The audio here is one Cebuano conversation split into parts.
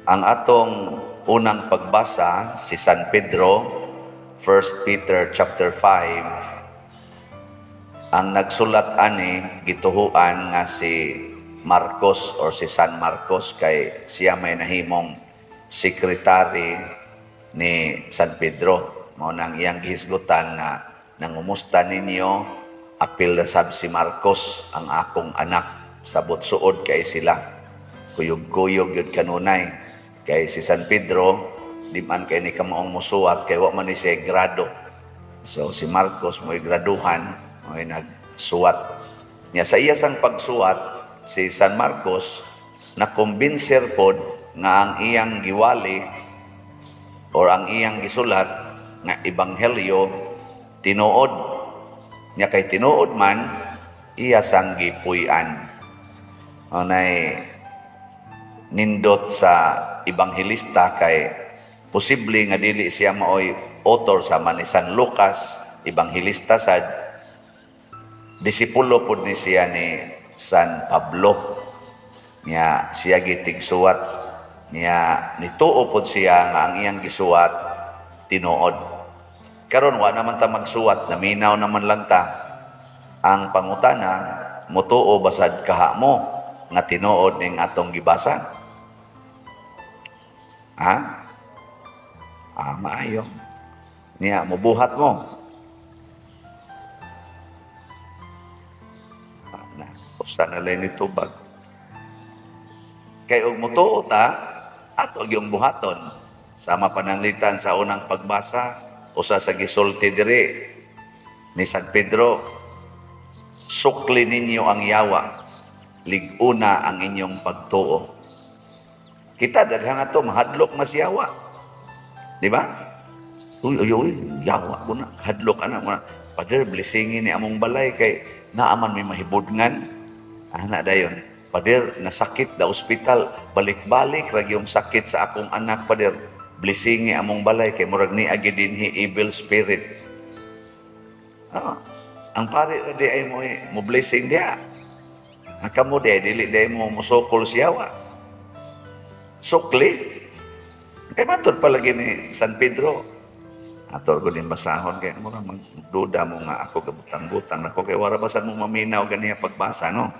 Ang atong unang pagbasa, si San Pedro, 1 Peter chapter 5. Ang nagsulat ani, gituhuan nga si Marcos or si San Marcos, kay siya may nahimong sekretary ni San Pedro. Mao nang iyang gihisgutan nga nangumusta ninyo, apil na sab si Marcos, ang akong anak. Sabot suod kay sila. Kuyog-kuyog yun kanunay. Kay si San Pedro, di man kay ni kamaong musuwat, kay wa man ni siya grado. So si Marcos mo'y graduhan, mo'y nagsuwat. Nya sa iya sang pagsuwat, si San Marcos nakumbinser pod nga ang iyang giwali or ang iyang gisulat nga ebanghelyo tinuod. Nya kay tinuod man, iya sang gipuy-an. Anay nindot sa ebanghelista kay posible nga dili siya maoy author, sama ni San Lucas, ebanghelista sad, disipulo pod ni siya ni San Pablo. Nya siya gitigsuwat, niya nituo pod siya nga ang iyang gisuwat tinuod. Karon wa naman ta magsuwat, naminaw naman lang ta. Ang pangutana, mutuo basad kaha mo nga tinuod ning atong gibasa? Ha? Ah, maayo. Niya, mubuhat mo. Ah, na, usa na lang ni tubag. Kay og mutuo ta, ato gyung buhaton. Sama pananglitan sa unang pagbasa, usa sa gisulti diri ni San Pedro, sukli ninyo ang yawa, lig-una ang inyong pagtuo. Kita daghan ato mahadlok mas yawa. Di ba? Uy, uy, uy, yawa ko na. Hadlok ana mo na. Father, blessingin ni among balay kay naaman may mahibudngan. Ana dayon. Father, nasakit da ospital. Balik-balik ragi yung sakit sa akong anak, Father. Blessingi among balay kay murag ni agi dinhi evil spirit. Ah, ang pare ra di ay mo mo blessing diha. Ang kamo di dili di mo musukol siya. Sukli. Kay matod palagi ni San Pedro. Ato ko din basahon kay mo magduda mo nga ako gabutang-butang nako, kay wara basan mo maminaw ganiya pagbasa, no.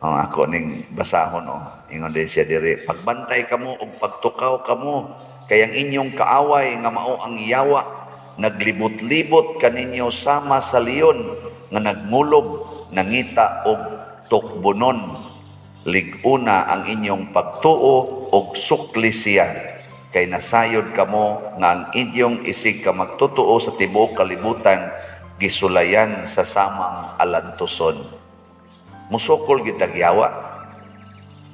Oh, ako ning basahon, oh. Ingon din siya diri, pagbantay kamo og pagtukaw kamo kay ang inyong kaaway nga mao ang yawa naglibot-libot kaninyo sama sa leon nga nagmulob, nangita og tukbonon. Lig-una ang inyong pagtuo og sukli siya kay nasayod kamo nga ang inyong isig ka magtotoo sa tibuok kalibutan gisulayan sa samang alantuson. Musukol gitag yawa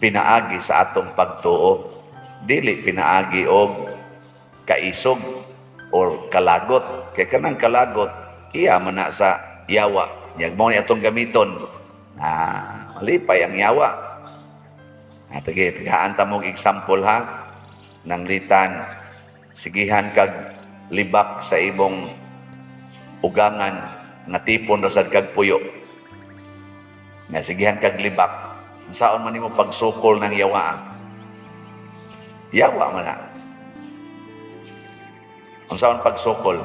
pinaagi sa atong pagtuo, dili pinaagi og kaisog or kalagot, kay kanang kalagot iya man na sa yawa. Nya mo ni atong gamiton, ah, malipay ang yawa. Ah, tage, tagaan ta mong example ha. Nanglitan, sigihan kag libak sa imong ugangan nga tipon ra sad kag puyo. Nga sigihan kag libak. Saon man nimo pagsukol ng yawa? Yawa man na. Unsaon pagsukol?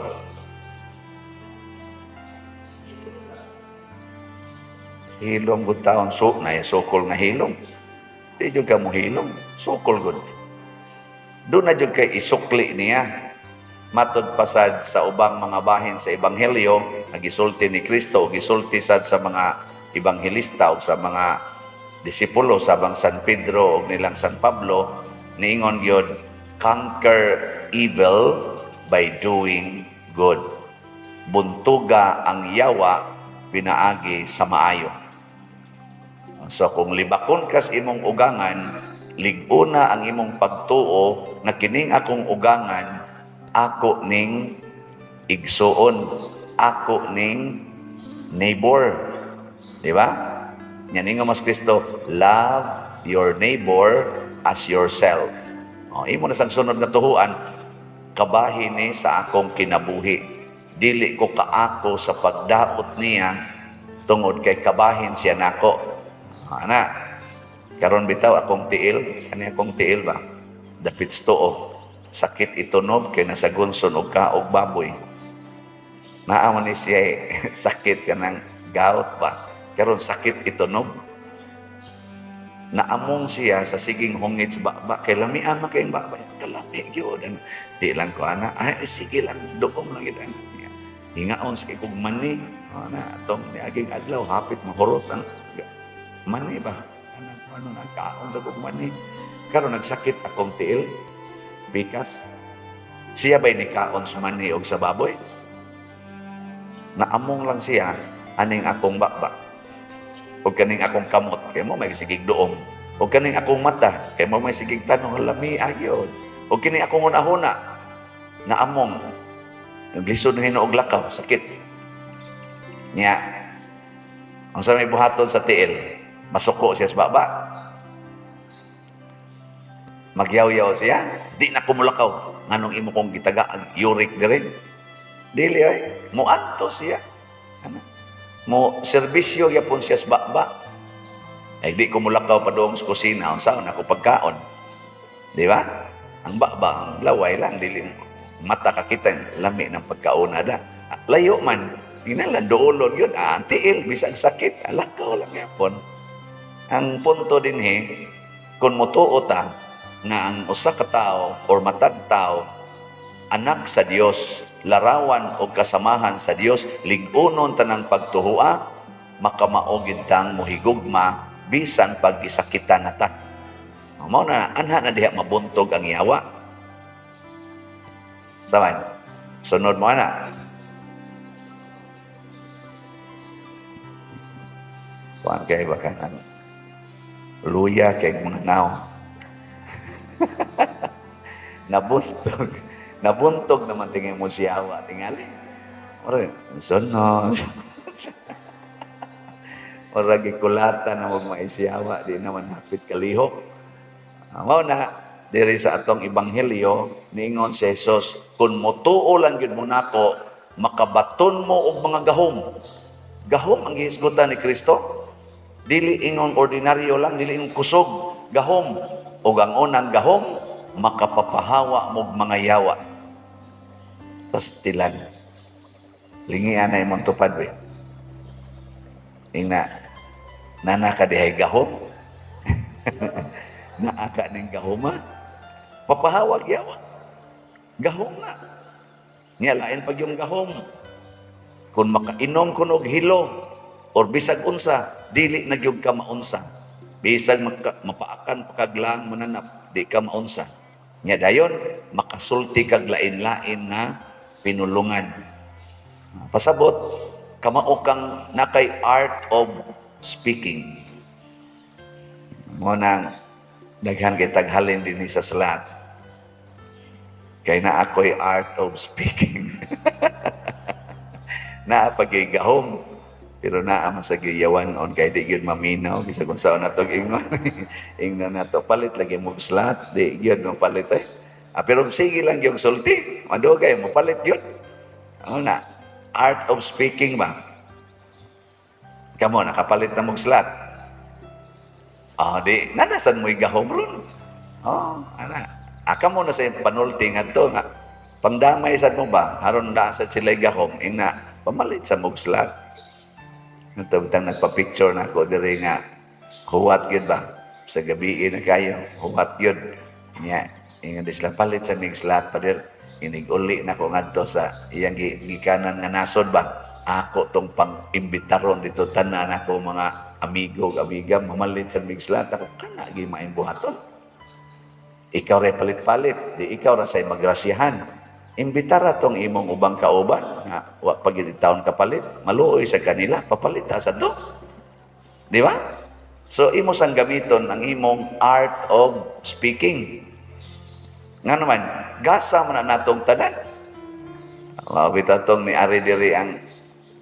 Hilom gud taon so na sukol nga hilom. Di jud ka mo hilom, sukol gud. Doon na jud kay isukli niya. Matod pasad sa ubang mga bahin sa ebanghelyo, nagisulti ni Kristo, gisulti sad sa mga ebanghelista o sa mga disipulo sa bang San Pedro o nilang San Pablo, niingon gyud, conquer evil by doing good. Buntuga ang yawa pinaagi sa maayo. So kung libakon kas imong ugangan, lig-una ang imong pagtuo na kining akong ugangan, ako ning igsuon, ako ning neighbor. Di ba? Yan nga mas Kristo, love your neighbor as yourself. O, imo na sang sunod nga tuhuan, kabahin ni sa akong kinabuhi. Dili ko kaako sa pagdaot niya tungod kay kabahin siya nako. Ana, karon bitaw akong tiil, kani akong tiil ba? Dapit tuo, sakit itunob kay nasagunson og kaog baboy. Naa man ni siya sakit kanang gout ba. Karon sakit itunob. Naamong siya sa siging hungit sa baba kay lamian man kayong baba, kalami gyud. Di lang ko ana, ay sige lang, duong lang gyud ana. Hingaon sa kay kog mani ana atong niaging adlaw, hapit mahurot ang mani ba ana, ano na kaon sa kog mani. Karon nagsakit akong tiil, pikas. Siya ba'y nikaon sa mani og sa baboy? Naamong lang siya aning akong baba o kaning akong kamot kay mo may sigig duong, o kaning akong mata kay mo may sigig tanong, lami gyud, o kining akong hunahuna. Naamong, naglisod na hinuog lakaw, sakit niya. Ang sa may buhaton sa tiil, masuko siya sa baba, magyawyaw siya, "Di na kumulakaw, nganong imo kong gitaga ang uric diri?" Dili ay muadto siya. Ano? Mo serbisyo gyapon siya sa baba. Ay di ko mulakaw padung sa kusina, unsaon ako pagkaon? Di ba? Ang baba, ang laway lang, dili mata kakita, lami ng pagkauna da. Ah, layo man, ina lang duolon yun, ah, ang tiil, bisag sakit, alakaw lang yapon. Ang punto dinhi, kung motuo ta nga ang usa ka tawo or matag tawo anak sa Dios, larawan o kasamahan sa Dios, lig-unon tanang pagtuhua, makamao gid tang mohigugma bisan pag gisakitan na ta. Mao na anha na diha mabuntog ang yawa. Saman, sunod mo ana. Kuan kay ba kanang luya kay mga naw. Nabuntog. Nabuntog naman tingin mo siya yawa tingali. Ora, sunod. Ora gikulatan na og maisiyawa, di naman hapit kalihok. Ah, mao na diri sa atong ebanghelyo niingon si Jesus, kung motuo lang gyud mo nako, makabaton mo og mga gahom. Gahom ang gihisgutan ni Kristo. Dili ingon ordinaryo lang, dili ingon kusog, gahom. Ug ang unang gahom, makapapahawa mo og mga yawa. Pastilan. Lingian na imong tupad be. Ingna, nana ka dihay gahom. Naa ka ning gahoma. Papahawag yawa. Gahom na. Nya lain pag yung gahom. Kung makainom kuno og hilo or bisag unsa, dili na gyud ka maunsa. Bisag mapaakan pa kag laang mananap, di ka maunsa. Nya dayon makasulti kag lain-lain nga pinulungan. Pasabot, kamao kang nakay art of speaking. Mo nang daghan kay taghalin dinhi sa slat. Kay na ako'y art of speaking. Naa pagay gahom. Pero naa man sa giyawan on kay di gyud maminaw bisag unsaon nato ingon. Ingnon nato palit lagi mo slat, di gyud mo palit eh. Ah, pero sige lang yung sulti, madugay mo palit gyud. Ano na? Art of speaking ba? Kamo nakapalit na mong slat. Ah, di nanasan mo'y gahom ron. Oh, ana. Aka mo na sa panulti ngadto nga pangdamay sad mo ba haron naa sad sila gahom, ingna pamalit sa mog slat. Ngadto bitang nagpa-picture na ako diri nga huwat gyud ba sa gabi na kayo, huwat gyud nya. Ingon di sila, "Palit sa mig slat, pader." Inig uli na ko ngadto sa iyang gikanan nga nasod ba, ako tong pang-imbitaron dito tanan ako mga amigo ug amiga, mamalit sa mig slat. Ako kana gi maayong buhaton. Ikaw ray palit-palit, di ikaw ra say magrasyahan. Imbitara tong imong ubang kauban nga wa pa gid taon kapalit, maluoy sa kanila, papalita sa to. Di ba? So imo sang gamiton ang imong art of speaking. Nga naman, gasa man na natong tanan. Mao bitaw tong ni ari diri ang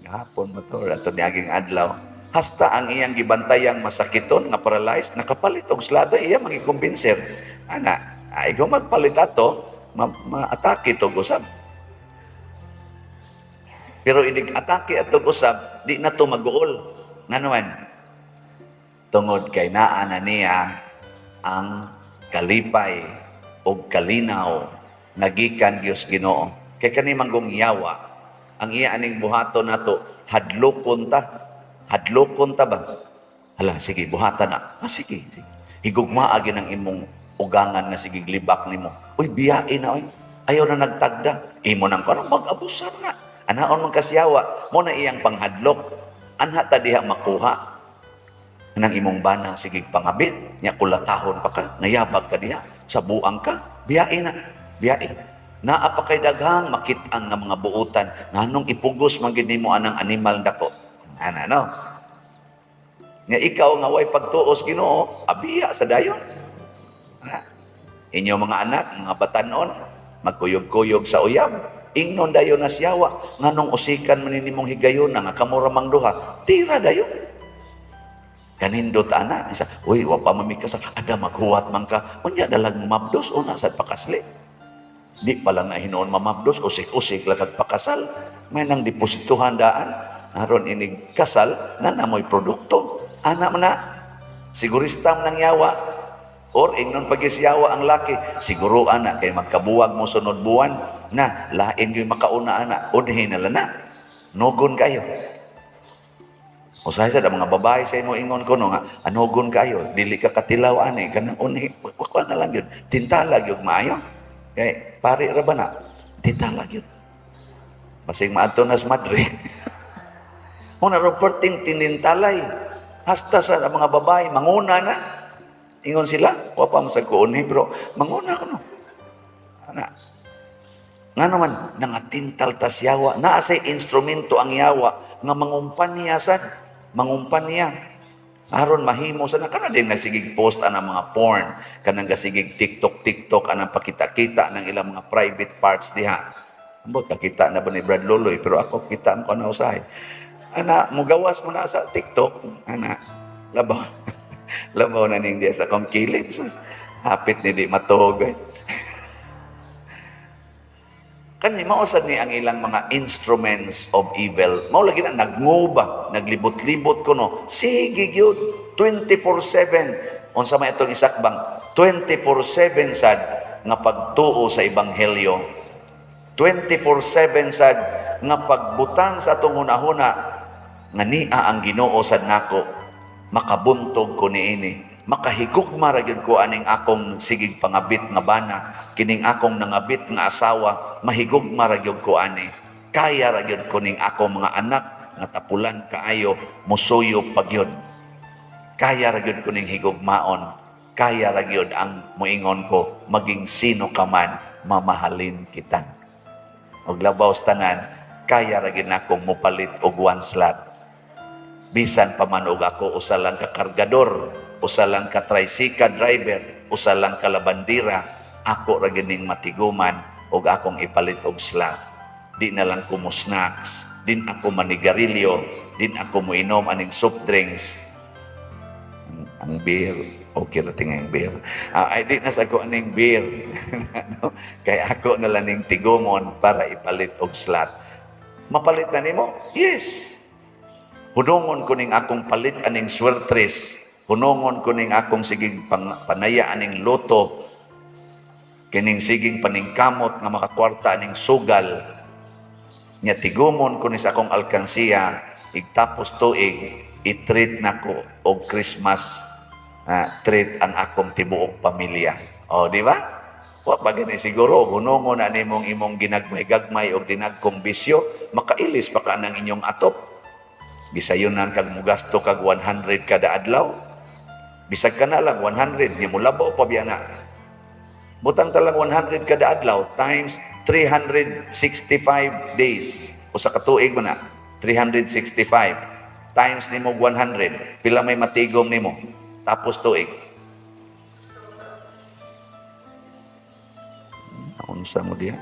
gahapon mo to, ato niaging adlaw. Hasta ang iyang gibantayang masakiton nga paralyzed, nakapalit og slado, iya magikumbinser. Ana, ay kung magpalit ato, maatake to usab. Pero inig atake atong usab, di na to mag-uol. Nga naman, tungod kay naa na niya ang kalipay. og kalinaw nga gikan Dios Ginoo. Kay kani manggong yawa, ang iya aning buhaton nato, hadlokon ta. Hadlokon ta ba? Hala, sige, buhatan na. Ah, sige, sige. Higugmaa gyud ang imong ugangan nga sige libak nimo. Uy, biyain na, oy. Ayaw na nagtagda. Imo nang kanang mag-abusar na. Anaon man kasyawa, mo na iyang panghadlok. Anha ta diha makuha. Nang imong bana sige pangabit, nya kulatahon pa ka, nayabag ka diha, sa buang ka, biyain na, biyain. Naa pa kay daghang makit-an nga mga buutan, nganong ipugos man gid nimo anang animal dako. Ana no. Nga ikaw nga way pagtuos Ginoo, abiya sa dayon. Ha? Inyo mga anak, mga batanon, magkuyog-kuyog sa uyab. Ingnon dayon na siyawa, nganong usikan man nimong higayon nga kamo ra mang duha, tira dayon. Kanindot ana, isa, uy, wa pa man mi kasal, ada maghuwat man ka, unya dalag mamabdos, una sad pakasli. Di pa lang na hinuon mamabdos, usik-usik lang kag pakasal. May nang deposituhan daan, aron inig kasal, na namoy produkto. Ana man na, sigurista man ang yawa, or ingnon pagisyawa ang laki, siguro ana, kay magkabuwag mo sunod buwan, na lain yung makauna ana, unhin na lang na, nugon kayo. Usahay sa mga babae sa imo ingon ko no nga anugon kayo, dili ka katilaw ani kanang unhi, kuan na lang yun. Tintala gyud maayo. Kay pari ra ba na? Tintala gyud. Basig maadto nas madre. Una ro perting tinintalay. Hasta sa mga babae manguna na. Ingon sila, wa pa mo sa kuunhi pero manguna kuno. Ana. Nga naman, nangatintal tas yawa. Naa say instrumento ang yawa nga mangumpanya sad. Mangumpanya. Aron mahimo sa na kana din nagsigig post anang mga porn, kanang gasigig TikTok TikTok anang pakita-kita ng ilang mga private parts diha. Ambot kakita na ba ni Brad Loloy, pero ako kita mo na usahay. Ana, mugawas mo na sa TikTok, ana, labaw. Labaw na ning diya sa akong kilid. Sus, hapit ni di matuog eh. Kani mao sad ni ang ilang mga instruments of evil. Mao lagi na nagnguba, naglibot-libot kuno. Sige gyud 24/7. Unsa may itong isakbang 24/7 sad nga pagtuo sa ebanghelyo. 24/7 sad nga pagbutang sa atong hunahuna nga nia ang Ginoo sad nako, makabuntog ko niini, makahigugma ra gyud ko aning akong sigig pangabit nga bana, kining akong nangabit nga asawa, mahigugma ra gyud ko ani, kaya ra gyud ko ning akong mga anak nga tapulan kaayo, musuyo pa gyud, kaya ra gyud ko ning higugmaon, kaya ra gyud ang moingon ko, maging sino ka man, mamahalin kita. Og labaw sa tanan, kaya ra gyud nakong mopalit og one slot, bisan pa man og ako usa lang ka kargador, usa lang ka tricycle driver, usa lang ka labandira, ako ra gyud ning matiguman og akong ipalit og slot. Di na lang ko mo snacks, din ako manigarilyo, din ako moinom aning soft drinks. Ang beer, okay ra tingay ang beer. Ay di na sa ako aning beer. No? Kay ako na lang ning tigumon para ipalit og slot. Mapalit na nimo? Yes. Hunongon ko ning akong palit aning swertres. Hunongon ko ning akong siging panaya aning loto. Kining siging paningkamot nga makakwarta aning sugal. Nya tigumon ko ni sa akong alkansiya, igtapos tuig, i-treat nako og Christmas treat ang akong tibuok pamilya. O, di ba? Wa pa gani siguro hunongon na nimong imong ginagmay-gagmay og dinagkong bisyo, makailis pa ka ng inyong atop. Gisayunan kag mugasto kag 100 kada adlaw. Bisag ka na lang 100, di mo labaw pa biya na. Butang ta lang 100 kada adlaw times 365 days. Usa ka tuig mo na, 365 times nimo 100, pila may matigom nimo tapos tuig? Unsa mo diya?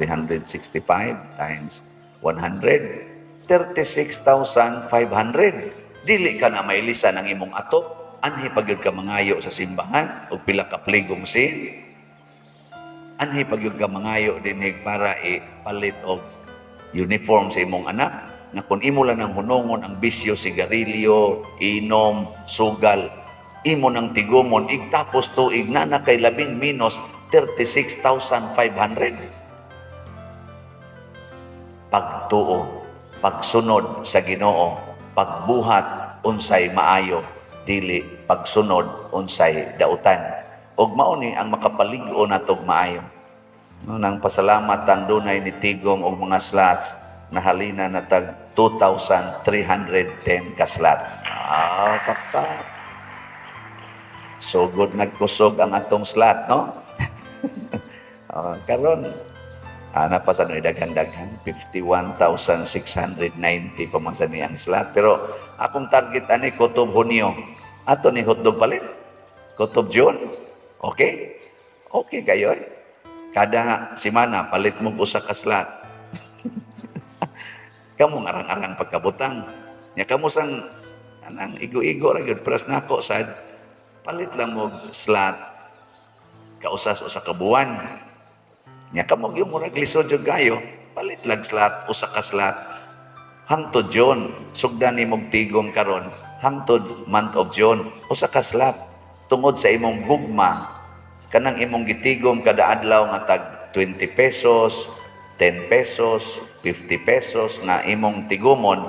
365 times 100, 36,500. Dili ka na mailisan ang imong atop. Anhi pa gyud ka mangayo sa simbahan og pila ka pligong sin. Anhi pa gyud ka mangayo dinhig para ipalit og uniform sa imong anak. Na kung imo lang ang hunongon ang bisyo, sigarilyo, inom, sugal, imo nang tigumon, igtapos tuig na na kay labing minus 36,500. Pagtuo, pagsunod sa Ginoo, pagbuhat unsay maayo, dili pagsunod unsay dautan. Ug mao ni ang makapalig-on natog maayo. No, nang pasalamat ang dunay ni tigom og mga slots, nahalina na tag 2,310 ka slots. Ah, tap tap. So good, nagkusog ang atong slot, no? Karon ana pa sa noy daghan-daghan, 51,690 pa man sa niyang slot. Pero akong target ani kutob Hunyo. Ato ni hotdog palit. Kutob June. Okay? Okay kayo eh. Kada semana palit mo usa ka slot. Kamo arang-arang pagkabutang. Nya kamo sang anang igo-igo ra gyud pras nako sad, palit lang mo slot kausas usa ka buwan. Nya kamo gyud murag lisod jud kayo, palit lang slot, usa ka slot hangtod June. Sugdan nimong tigom karon hangtod month of June, usa ka slot tungod sa imong gugma, kanang imong gitigom kada adlaw nga tag 20 pesos, 10 pesos, 50 pesos nga imong tigumon,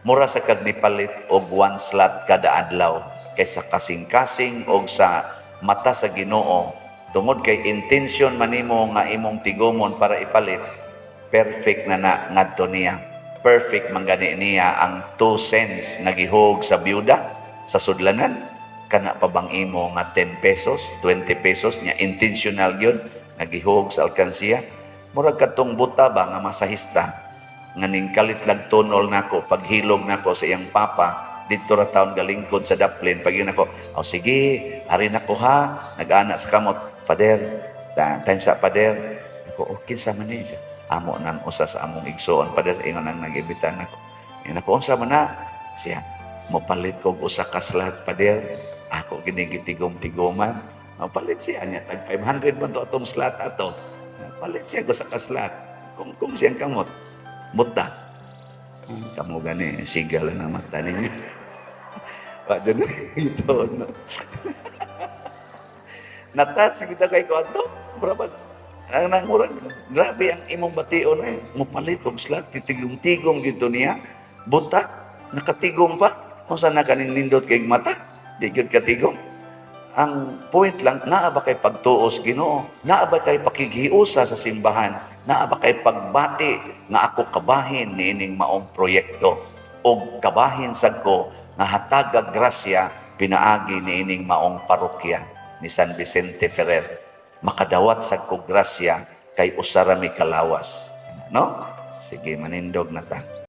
mura sa kag nipalit og one slot kada adlaw kaysa kasing-kasing og sa mata sa Ginoo, tungod kay intention manimo nga imong tigumon para ipalit, perfect na na ngadto niya. Perfect man gani niya ang 2 cents nga gihog sa byuda sa sudlanan. Kana pa bang imo nga 10 pesos, 20 pesos nya intentional gyud nga gihog sa alkansiya? Murag kadtong buta ba nga masahista nga ning kalit lag tunol nako paghilog nako sa iyang papa didto ra taon galingkod sa daplin. Pag nako, "Oh sige, ari nako ha," nag-ana sa kamot, "Pader, time sa pader." Ako, "Okay sa man ni?" "Amo nang usa sa among igsoon, pader," ingon ang nag-imbitar nako. Ingon ako, "Unsa man na?" Siya, "Mopalit kog usa ka slot, pader. Ako ginigitigom-tigoman." Palit siya niya tag 500 man to atong slot ato. Palit siya ko sa ka slot. Kung siyang kamot. Buta. Kamo gani sigal na mata ninyo. Wa dyan ito, no? Na-touch kita kay ko ato. Mura ang nang murag grabe ang imong bation eh. Mopalit og slot, titigom-tigom gito niya. Buta, nakatigom pa. Unsa na kaning nindot kay mata? Di gyud katigom. Ang point lang, naa ba kay pagtuos Ginoo? Naa ba kay pakighiusa sa simbahan? Naa ba kay pagbati nga ako kabahin niining maong proyekto? Og kabahin sad ko nga hatagag grasya pinaagi niining maong parokya ni San Vicente Ferrer. Makadawat sad ko grasya kay usa ra mi kalawas. No? Sige, manindog na ta.